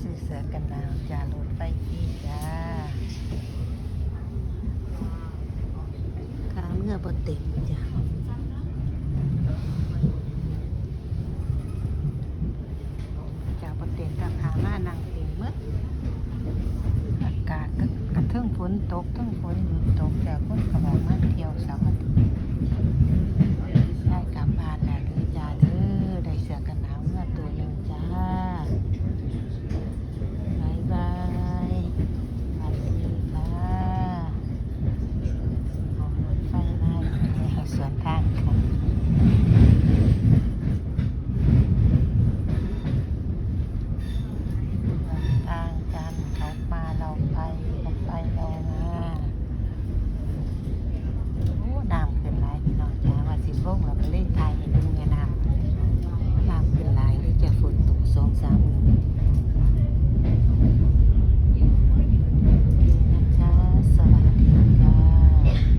ຊື້ເສື້ອກັນໜາວຈ້າ ລົດໄຟຟຣີຈ້າ ຄ່າເມືອບໍ່ເຕັມຈ້າ ເຈົ້າບໍ່ເຕັມ ເຈົ້າຂ້າມານັ່ງເຕັມໝົດ ອາກາດກະ ກະເທິງຝົນຕົກ ເທິງຝົນຢຸດຕົກ ແລ້ວຄົນກະອອກມາທ່ຽວເສົາອາທິດ.